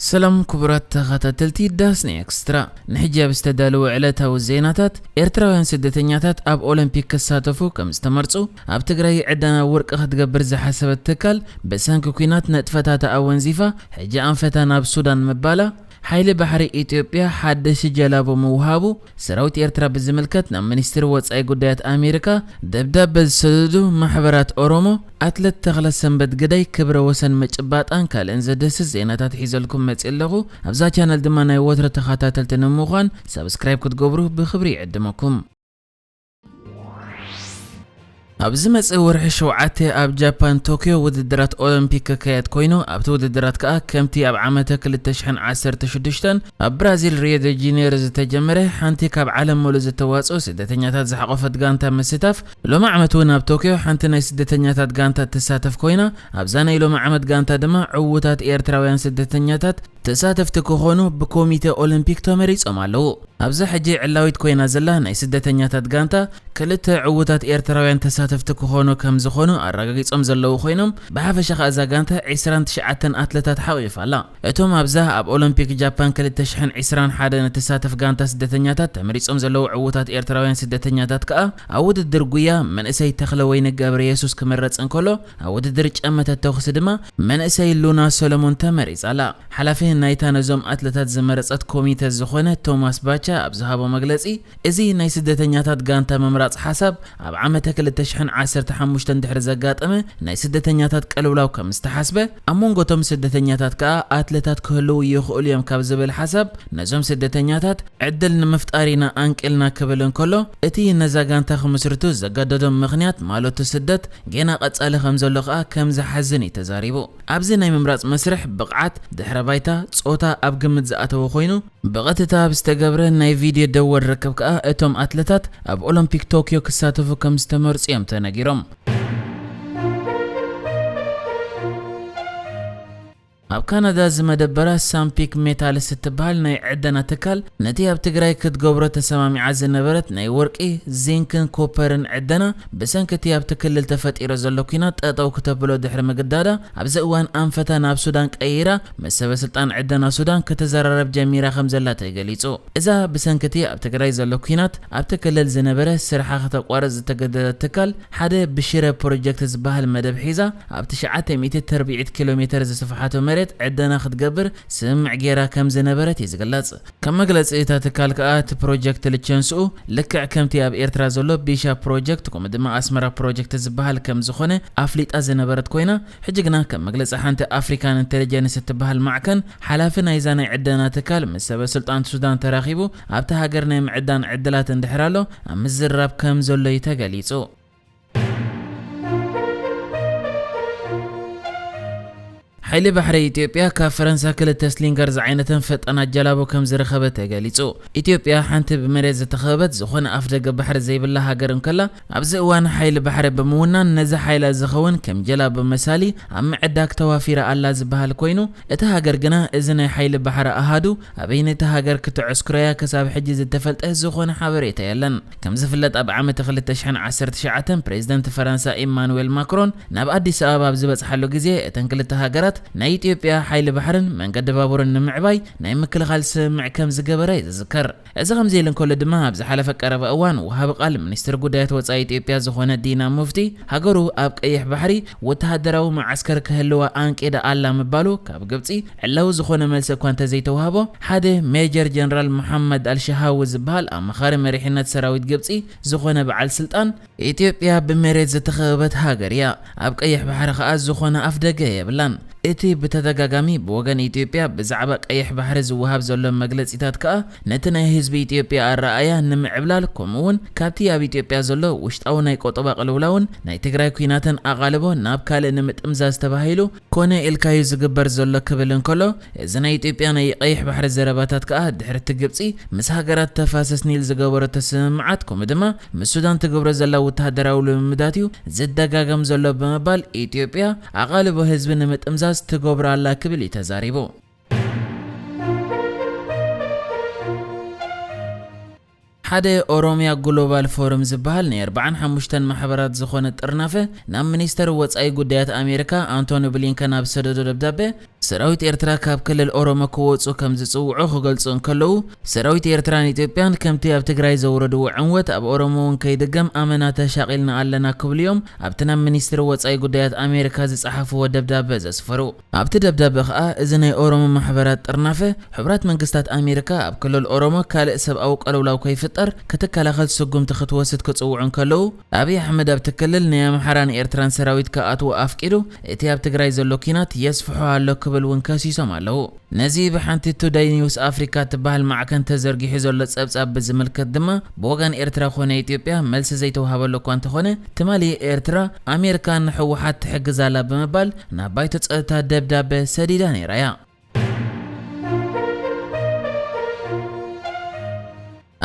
ሰላም ክቡራት ተኸታተልቲ ዳስኒ ኤክስትራ፣ ንሕጂ ኣብ ዝተዳለወ ዕለታዊ ዜናታት፣ ኤርትራውያን ስደተኛታት ኣብ ኦሎምፒክ ክሳተፉ ከም ዝተመርጹ፣ ኣብ ትግራይ ዕደና ወርቂ ክትገብር ዝሓሰበት ትካል ብሰንኪ ኲናት ነጥፈታታ ኣወንዚፋ፣ ሕጂ ኣንፈታ ናብ ሱዳን ምባላ፣ ሓይሊ ባሕሪ ኢትዮጵያ ሓድሽ ጀላቡ ምውሃቡ፣ ሰራዊት ኤርትራ ብዝምልከት ናብ ሚኒስትሪ ወጻኢ ጉዳያት ኣሜሪካ ደብዳበ ዝሰደዱ ማሕበራት ኦሮሞ፣ ኣትለት ተኽለሰንበት ግዳይ ክብረ ወሰን ምጭባጣን ካልእን ዘደስስ ዜናታት ሒዘልኩም መጺእ ኣለኹ። ኣብዛ ቻነል ድማ ናይ ወትሮ ተኸታተልቲ ንምዃን ሳብስክራይብ ክትገብሩ ብኽብሪ ይዕድመኩም። ኣብ ዝመጽእ ወርሒ ሸውዓተ ኣብ ጃፓን ቶክዮ ውድድራት ኦሎምፒክ ክካየድ ኮይኑ፣ ኣብቲ ውድድራት ከኣ ከምቲ ኣብ ዓመተ ክልተ ሽሕን ዓሰርተ ሽዱሽተን ኣብ ብራዚል ሪዮ ደ ጄኔሮ ዝተጀመረ፣ ሓንቲ ካብ ዓለም ሙሉእ ዝተዋጽኦ ስደተኛታት ዝሓቖፈት ጋንታ ምስታፍ፣ ሎሚ ዓመት እውን ኣብ ቶክዮ ሓንቲ ናይ ስደተኛታት ጋንታ ትሳተፍ ኮይና፣ ኣብዛ ናይ ሎሚ ዓመት ጋንታ ድማ ዕዉታት ኤርትራውያን ስደተኛታት ተሳተፍቲ ክኾኑ ብኮሚተ ኦሎምፒክ ተመሪጾም ኣለዉ። ኣብዛ ሕጂ ዕላዊት ኮይና ዘላ ናይ ስደተኛታት ጋንታ፣ ክልተ ዕዉታት ኤርትራውያን ተሳተፍቲ ክኾኑ ከም ዝኾኑ ኣረጋጊጾም ዘለዉ ኮይኖም፣ ብሓፈሻ ከኣ እዛ ጋንታ ዕስራን ትሽዓተን ኣትለታት ሓቒፋ ኣላ። እቶም ኣብዛ ኣብ ኦሎምፒክ ጃፓን ክልተ ሽሕን ዕስራን ሓደን እትሳተፍ ጋንታ ስደተኛታት ተመሪጾም ዘለዉ ዕዉታት ኤርትራውያን ስደተኛታት ከኣ፣ ኣብ ውድድር ጉያ መንእሰይ ተኽለወይኒ ገብረየሱስ ክምረጽ እንከሎ፣ ኣብ ውድድር ጨመተ ተኹሲ ድማ መንእሰይ ሉና ሰሎሞን ተመሪጻ ኣላ። ሓላፊ ናይታ ነዞም ኣትለታት ዝመረጸት ኮሚተ ዝኾነ ቶማስ ባቻ ኣብ ዝሃቦ መግለጺ፣ እዚ ናይ ስደተኛታት ጋንታ ምምራጽ ሓሳብ ኣብ ዓመተ ክልተ ሽሕን ዓሰርተ ሓሙሽተን ድሕሪ ዘጋጠመ ናይ ስደተኛታት ቅልውላው ከም ዝተሓስበ፣ ኣብ መንጎ እቶም ስደተኛታት ከኣ ኣትለታት ክህልዉ ይኽእሉ እዮም ካብ ዝብል ሓሳብ፣ ነዞም ስደተኛታት ዕድል ንምፍጣር ኢና ኣንቂልና ክብል እንከሎ፣ እቲ ነዛ ጋንታ ክምስርቱ ዘገደዶም ምኽንያት ማለቱ ስደት ጌና ቀጻሊ ከም ዘሎ ከኣ ከም ዝሓዝን እዩ ተዛሪቡ። ኣብዚ ናይ ምምራጽ መስርሕ ብቕዓት፣ ድሕረ ባይታ፣ ጾታ ኣብ ግምት ዝኣተወ ኮይኑ፣ ብቐጥታ ኣብ ዝተገብረ ናይ ቪድዮ ደወል ርክብ ከኣ እቶም ኣትለታት ኣብ ኦሎምፒክ ቶክዮ ክሳተፉ ከም ዝተመርጹ እዮም ተነጊሮም። ኣብ ካናዳ ዝመደበራ ሳምፒክ ሜታልስ እትበሃል ናይ ዕደና ትካል፣ ነቲ ኣብ ትግራይ ክትገብሮ ተሰማሚዓ ዝነበረት ናይ ወርቂ፣ ዚንክን ኮፐርን ዕደና፣ ብሰንኪ እቲ ኣብቲ ክልል ተፈጢሩ ዘሎ ኲናት ጠጠው ክተብሎ ድሕሪ ምግዳዳ፣ ኣብዚ እዋን ኣንፈታ ናብ ሱዳን ቀይራ፣ ምስ ሰበ ስልጣን ዕደና ሱዳን ክትዘራረብ ጀሚራ ከም ዘላ ተገሊጹ። እዛ ብሰንኪ እቲ ኣብ ትግራይ ዘሎ ኲናት ኣብቲ ክልል ዝነበረ ስርሓ ከተቋርጽ ዝተገደደት ትካል፣ ሓደ ብሽረ ፕሮጀክት ዝበሃል መደብ ሒዛ፣ ኣብ ትሽዓተ ሚእቲ ተርብዒት ኪሎ ሜተር ዝስፍሓቶ መሬት ዕደና ክትገብር ስምምዕ ገይራ ከም ዝነበረት እዩ ዝግለጽ። ከም መግለጺ እታ ትካል ከኣ፣ እቲ ፕሮጀክት ልቸንስኡ ልክዕ ከምቲ ኣብ ኤርትራ ዘሎ ቢሻ ፕሮጀክት፣ ከምኡ ድማ ኣስመራ ፕሮጀክት ዝበሃል ከም ዝኾነ ኣፍሊጣ ዝነበረት ኮይና፣ ሕጂ ግና ከም መግለጺ ሓንቲ ኣፍሪካን ኢንተሊጀንስ እትበሃል ማዕከን ሓላፊ ናይዛ ናይ ዕደና ትካል ምስ ሰበ ስልጣን ሱዳን ተራኺቡ ኣብታ ሃገር ናይ ምዕዳን ዕድላት እንድሕር ኣሎ ኣብ ምዝርራብ ከም ዘሎ እዩ ተገሊጹ። ሓይሊ ባሕሪ ኢትዮጵያ ካብ ፈረንሳ ክልተ ስሊንገር ዝዓይነተን ፈጣናት ጀላቡ ከም ዝረኸበ ተገሊጹ። ኢትዮጵያ ሓንቲ ብመሬት ዝተኸበበት ዝኾነ ኣፍደገ ባሕሪ ዘይብላ ሃገር እንከላ፣ ኣብዚ እዋን ሓይሊ ባሕሪ ብምውናን ነዚ ሓይላ ዝኸውን ከም ጀላቡ መሳሊ ኣብ ምዕዳግ ተዋፊራ ኣላ ዝበሃል ኮይኑ፣ እታ ሃገር ግና እዚ ናይ ሓይሊ ባሕሪ ኣሃዱ ኣበይነይቲ ሃገር ክተዕስክሮያ ክሳብ ሕጂ ዝተፈልጠ ዝኾነ ሓበሬታ የለን። ከም ዝፍለጥ ኣብ ዓመት ክልተ ሽሕን ዓሰርተ ትሽዓተን ፕሬዝደንት ፈረንሳ ኢማኑዌል ማክሮን ናብ ኣዲስ ኣበባ ኣብ ዝበጽሓሉ ግዜ እተን ክልተ ሃገራት ናይ ኢትዮጵያ ሓይሊ ባሕርን መንገዲ ባቡርን ንምዕባይ ናይ ምክልኻል ስምምዕ ከም ዝገበራ ይዝከር። እዚ ከምዚ ኢሉ እንከሎ ድማ ኣብ ዝሓለፈ ቀረባ እዋን ወሃቢ ቃል ሚኒስትር ጉዳያት ወጻኢ ኢትዮጵያ ዝኾነ ዲና ሙፍቲ ሃገሩ ኣብ ቀይሕ ባሕሪ ወተሃደራዊ መዓስከር ክህልዋ ኣንቂዳ ኣላ ምባሉ ካብ ግብጺ ዕላዊ ዝኾነ መልሲ እኳ እንተዘይተዋህቦ ሓደ ሜጀር ጀነራል መሓመድ ኣልሸሃዊ ዝበሃል ኣማኻሪ መሪሕነት ሰራዊት ግብጺ ዝኾነ በዓል ስልጣን ኢትዮጵያ ብመሬት ዝተኸበበት ሃገር እያ። ኣብ ቀይሕ ባሕሪ ከኣ ዝኾነ ኣፍደገ የብላን። እቲ ብተደጋጋሚ ብወገን ኢትዮጵያ ብዛዕባ ቀይሕ ባሕሪ ዝወሃብ ዘሎ መግለጺታት ከኣ ነቲ ናይ ህዝቢ ኢትዮጵያ ኣረኣእያ ንምዕብላል ከምኡ እውን ካብቲ ኣብ ኢትዮጵያ ዘሎ ውሽጣዊ ናይ ቆጠባ ቅልውላውን ናይ ትግራይ ኲናትን ኣቓልቦ ናብ ካልእ ንምጥምዛዝ ተባሂሉ ኮነ ኢልካዩ ዝግበር ዘሎ ክብል እንከሎ፣ እዚ ናይ ኢትዮጵያ ናይ ቀይሕ ባሕሪ ዘረባታት ከኣ ድሕሪ እቲ ግብጺ ምስ ሃገራት ተፋሰስ ኒል ዝገበረቶ ስምምዓት ከምኡ ድማ ምስ ሱዳን ትገብሮ ዘላ ወተሃደራዊ ልምምዳት እዩ ዝደጋገም ዘሎ ብምባል ኢትዮጵያ ኣቓልቦ ህዝቢ ንምጥምዛዝ ትገብሮ ኣላ ክብል እዩ ተዛሪቡ። ሓደ ኦሮሚያ ግሎባል ፎረም ዝበሃል ናይ ኣርባዓን ሓሙሽተን ማሕበራት ዝኾነ ጥርናፈ ናብ ሚኒስተር ወጻኢ ጉዳያት ኣሜሪካ ኣንቶኒ ብሊንከን ኣብ ሰደዶ ደብዳበ፣ ሰራዊት ኤርትራ ካብ ክልል ኦሮሞ ክወጹ ከም ዝጽውዑ ክገልጹ እንከለዉ፣ ሰራዊት ኤርትራን ኢትዮጵያን ከምቲ ኣብ ትግራይ ዘውረድዎ ዕንወት ኣብ ኦሮሞ እውን ከይድገም ኣመና ተሻቒልና ኣለና ክብሉ እዮም ኣብቲ ናብ ሚኒስትሪ ወጻኢ ጉዳያት ኣሜሪካ ዝጸሓፍዎ ደብዳበ ዘስፈሩ። ኣብቲ ደብዳበ ከኣ፣ እዚ ናይ ኦሮሞ ማሕበራት ጥርናፈ፣ ሕቡራት መንግስታት ኣሜሪካ ኣብ ክልል ኦሮሞ ካልእ ሰብኣዊ ቅልውላው ከይፍጠር ክትከላኸል ስጉምቲ ክትወስድ ክጽውዑ እንከለዉ፣ ኣብይ ኣሕመድ ኣብቲ ክልል ናይ ኣምሓራን ኤርትራን ሰራዊት ክኣትዉ ኣፍቂዱ፣ እቲ ኣብ ትግራይ ዘሎ ኲናት የስፍሖ ኣሎ ክብል እውን ከሲሶም ኣለዉ። ነዚ ብሓንቲ ቱደይ ኒውስ ኣፍሪካ እትበሃል ማዕከን ተዘርጊሑ ዘሎ ጸብጻብ ብዝምልከት ድማ፣ ብወገን ኤርትራ ኮነ ኢትዮጵያ መልሲ ዘይተዋሃበሉ እኳ እንተኾነ፣ ትማሊ ኤርትራ ኣሜሪካ ንህወሓት ትሕግዝ ኣላ ብምባል ናብ ባይቶ ጸጥታ ደብዳበ ሰዲዳ ነይራ እያ።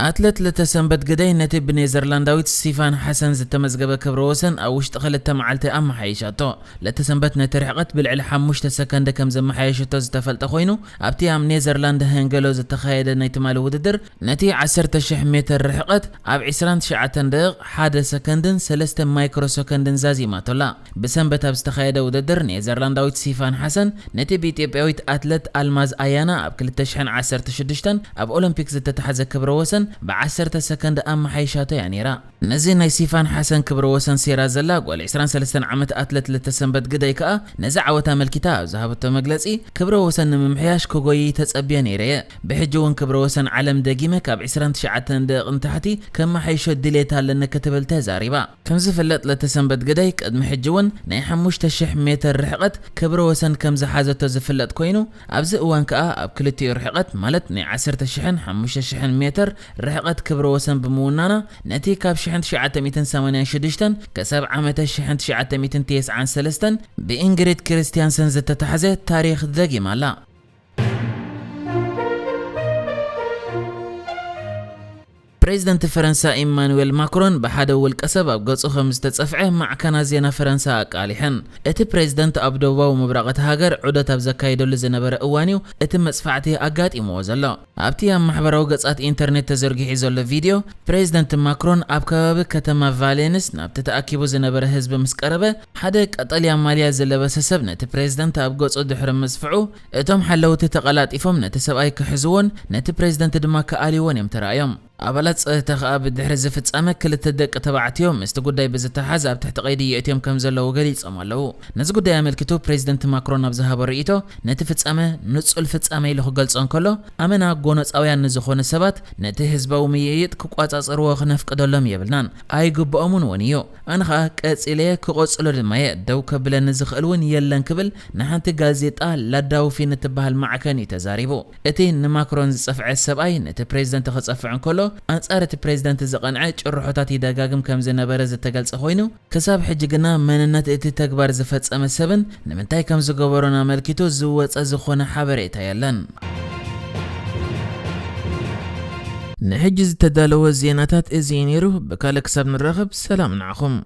ኣትለት ለተሰንበት ግደይ ነቲ ብኔዘርላንዳዊት ስቲፋን ሓሰን ዝተመዝገበ ክብረ ወሰን ኣብ ውሽጢ ክልተ መዓልቲ ኣመሓይሻቶ። ለተሰንበት ነቲ ርሕቐት ብልዕሊ ሓሙሽተ ሰከንድ ከም ዘመሓየሸቶ ዝተፈልጠ ኮይኑ፣ ኣብቲ ኣብ ኔዘርላንድ ሄንገሎ ዝተኻየደ ናይ ትማሊ ውድድር፣ ነቲ ዓሰርተ ሽሕ ሜትር ርሕቐት ኣብ ዕስራን ትሽዓተን ደቂቕ ሓደ ሰከንድን ሰለስተ ማይክሮ ሰከንድን ዛዚማቶላ። ብሰንበት ኣብ ዝተኻየደ ውድድር፣ ኔዘርላንዳዊት ሲፋን ሓሰን ነቲ ብኢትዮጵያዊት ኣትለት ኣልማዝ ኣያና ኣብ ክልተ ሽሕን ዓሰርተ ሽዱሽተን ኣብ ኦሎምፒክ ዝተታሕዘ ክብረ ወሰን ብዓሰርተ ሰከንድ ኣመሓይሻቶ እያ ነይራ። ነዚ ናይ ሲፋን ሓሰን ክብረ ወሰን ሴራ ዘላ ጓል ዕስራን ሰለስተን ዓመት ኣትለት ለተሰንበት ግደይ ከኣ ነዚ ዓወት ኣመልኪታ ኣብ ዝሃበቶ መግለጺ፣ ክብረ ወሰን ንምምሕያሽ ክጎይይ ተጸብየ ነይረ እየ። ብሕጂ እውን ክብረ ወሰን ዓለም ደጊመ ካብ ዕስራን ትሽዓተን ደቂቕ ንታሕቲ ከመሓይሾ ድሌት ኣለኒ ክትብል ተዛሪባ። ከም ዝፍለጥ ለተሰንበት ግደይ ቅድሚ ሕጂ እውን ናይ ሓሙሽተ ሽሕ ሜትር ርሕቐት ክብረ ወሰን ከም ዝሓዘቶ ዝፍለጥ ኮይኑ፣ ኣብዚ እዋን ከኣ ኣብ ክልቲኡ ርሕቐት ማለት ናይ ዓሰርተ ሽሕን ሓሙሽተ ሽሕን ሜትር ርሕቐት ክብረ ወሰን ብምውናና፣ ነቲ ካብ ሽሕን ትሽዓተ ሚእትን ሰማንያን ሽዱሽተን ክሳብ ዓመተ ሽሕን ትሽዓተ ሚእትን ተስዓን ሰለስተን ብኢንግሪድ ክሪስትያንሰን ዝተታሕዘ ታሪኽ ደጊማ ኣላ። ፕሬዚደንት ፈረንሳ ኢማኑኤል ማክሮን ብሓደ ውልቀ ሰብ ኣብ ገጹ ከም ዝተጸፍዐ ማዕከናት ዜና ፈረንሳ ኣቃሊሐን። እቲ ፕሬዚደንት ኣብ ደቡባዊ ምብራቕ እታ ሃገር ዑደት ኣብ ዘካየደሉ ዝነበረ እዋን እዩ እቲ መጽፋዕቲ ኣጋጢምዎ ዘሎ። ኣብቲ ኣብ ማሕበራዊ ገጻት ኢንተርኔት ተዘርጊሑ ዘሎ ቪድዮ፣ ፕሬዚደንት ማክሮን ኣብ ከባቢ ከተማ ቫሌንስ ናብቲ ተኣኪቡ ዝነበረ ህዝቢ ምስ ቀረበ፣ ሓደ ቀጠልያ ማልያ ዝለበሰ ሰብ ነቲ ፕሬዚደንት ኣብ ገጹ ድሕሪ ምጽፍዑ፣ እቶም ሓለውቲ ተቐላጢፎም ነቲ ሰብኣይ ክሕዝዎን ነቲ ፕሬዚደንት ድማ ክኣልይዎን እዮም ተራእዮም። ኣባላት ጸጥታ ከኣ ብድሕሪ እዚ ፍጻመ ክልተ ደቂ ተባዕትዮ ምስቲ ጉዳይ ብዝተሓዝ ኣብ ትሕቲ ቀይዲ የእትዮም ከም ዘለዉ ገሊጾም ኣለዉ። ነዚ ጉዳይ ኣመልኪቱ ፕሬዚደንት ማክሮን ኣብ ዝሃቦ ርእይቶ፣ ነቲ ፍጻመ ንጹል ፍጻመ ኢሉ ክገልጾ እንከሎ፣ ኣመና ጎነጻውያን ንዝኾኑ ሰባት ነቲ ህዝባዊ ምይይጥ ክቋጻጸርዎ ክነፍቅደሎም የብልናን፣ ኣይግብኦምን እውን እዩ። ኣነ ኸኣ ቀጺለ እየ፣ ክቐጽሎ ድማ እየ፣ ደው ከብለኒ ዝኽእል እውን የለን ክብል ንሓንቲ ጋዜጣ ላዳውፊን እትበሃል ማዕከን እዩ ተዛሪቡ። እቲ ንማክሮን ዝጸፍዐ ሰብኣይ ነቲ ፕሬዚደንት ክጸፍዕ እንከሎ፣ ኣንጻር እቲ ፕሬዚደንት ዝቐንዐ ጭርሖታት ይደጋግም ከም ዝነበረ ዝተገልጸ ኮይኑ፣ ክሳብ ሕጂ ግና መንነት እቲ ተግባር ዝፈጸመ ሰብን ንምንታይ ከም ዝገበሮን ኣመልኪቱ ዝወጸ ዝኾነ ሓበሬታ የለን። ንሕጂ ዝተዳለወ ዜናታት እዚ እዩ ነይሩ። ብካልእ ክሳብ ንራኸብ፣ ሰላም ንዓኹም።